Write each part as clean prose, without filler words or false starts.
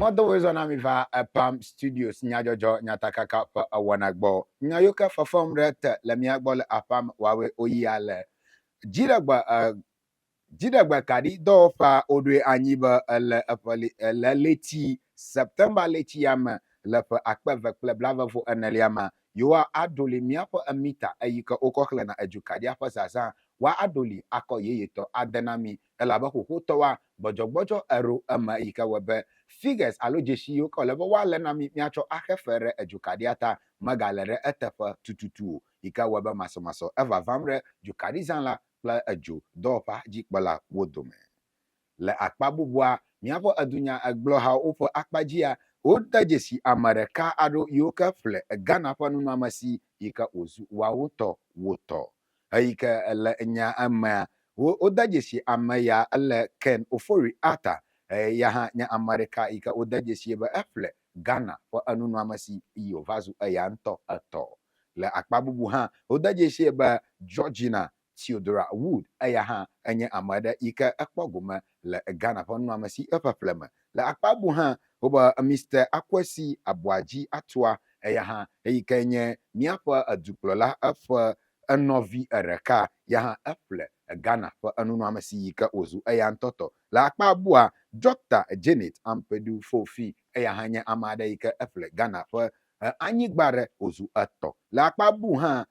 Mɔdowoe zɔ na mi va Epam Studios nyadzɔdzɔ nyatakaka ƒe ewɔna gbɔ. Nya yiwo ke fefem ɖe te le mía gbɔ le aƒea me woawoe woyia le dziɖegbe e, dziɖegbe kaɖi dɔwɔƒea woɖoe anyi be ele eƒe li, le ɣleti September ɣleti ya me le ƒe 2024 mea, yewoa aɖo li míaƒe mita eyi ke wokɔ xlẽna edzukaɖia ƒe zazã woa aɖo li akɔ yeyetɔ ade na mí elabe xoxotɔwoa, gbɔdzɔgbɔdzɔ eɖo eme yi ke wɔe be figures alo dzesi yiwo ke wòle be woalé na mí míatsɔ axe fe ɖe edzukaɖia ta megale ɖe eteƒe tututu o, yi ke wɔe be masɔmasɔ evavam ɖe dzukaɖizãla kple edzo dɔwɔƒea dzikpɔla wo dome. Le akpa bubua, míaƒe edunyagblɔhawo ƒe akpa dzia, wode dzesi ame ɖeka aɖewo yiwo ke ƒle Ghana ƒe nunɔamesi yi ke wòzu woawo ŋutɔ wo tɔ. Eyi ke le nya emea, wode dzesi ame ya ele Ken Ofori Atta, eya hã nye ame ɖeka yi ke wode dzesie be eƒle Ghana ƒe enunɔamesi yi wòva zu eya ŋutɔ etɔ. Le akpa bubu hã, wode dzesie be Georgina Theodora Wood, eya hã enye ame aɖe yi ke ekpɔ gome le Ghana ƒe nunɔamesi eƒeƒle me. Le akpa bubu hã, wobe Mister Akwesi Aboagye Atua, eya hã eyi ke nye míaƒe dukplɔla eƒe enɔvi ɖeka, ya hã eƒle Ghana ƒe enunɔamesi yi ke wòzu eya ŋutɔ tɔ. Le akpa bua, Ɖɔkta Janet Ampadu Fofi, eya hã nye ame aɖe yi ke eƒle Ghana ƒe anyigba ɖe wòzu etɔ. Le akpa bu hã,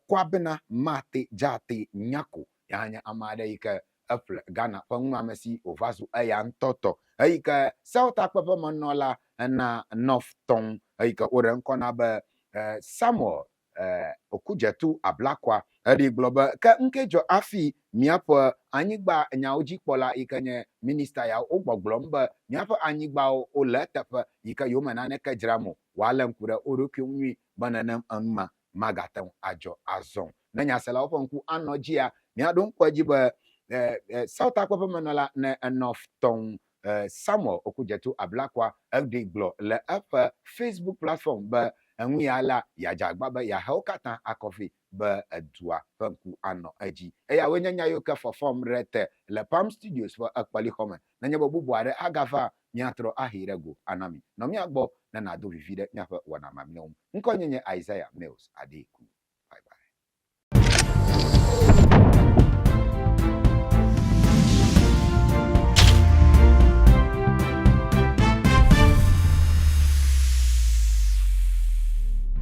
Kwabena Mate Djate Nyako, ya hã nye ame aɖe yi ke eƒle Ghana ƒe nunɔamesi wòva zu eya ŋutɔ tɔ. Eyi ke Seotakpeƒemenɔla na North Tɔŋ, eyi ke woɖe ŋkɔ na be Samuel Okudzeto Ablakwa. Eɖee gblɔ be, Ke ŋkee dzɔ hafi míaƒe anyigba nyawo dzi kpɔla yi ke nye minista yawo wogbɔgblɔm be míaƒe anyigbawo wole eteƒe yi ke yewome naneke dzram o, woalé ŋku ɖe wo ɖokui ŋu nyuie be nenem enu ma magate ŋu adzɔ azɔ o. Ne nyaselawo ƒe ŋku anɔ edzia, míaɖo ŋku edzi be South Akpeƒemenɔla ne enɔ tɔ ŋu Samuel Okudzeto Ablakwa eɖee gblɔ le eƒe Facebook platform be eŋu ya la yeadze agba be yeahe wo katã akɔ vɛ be edua ƒe ŋku anɔ edzi. Eyawoe nye nya yiwo ke fɔfɔm ɖe te le Palm Studios ƒe ekpɔlixɔ me. Nenye be bubu aɖe agava, míatrɔ ahee ɖe go ana mi. Nɔ mía gbɔ ne nàdo vivi ɖe míaƒe wɔna mamlɛwo ŋu. Ŋkɔnye nye Isaiah Mills Adeku.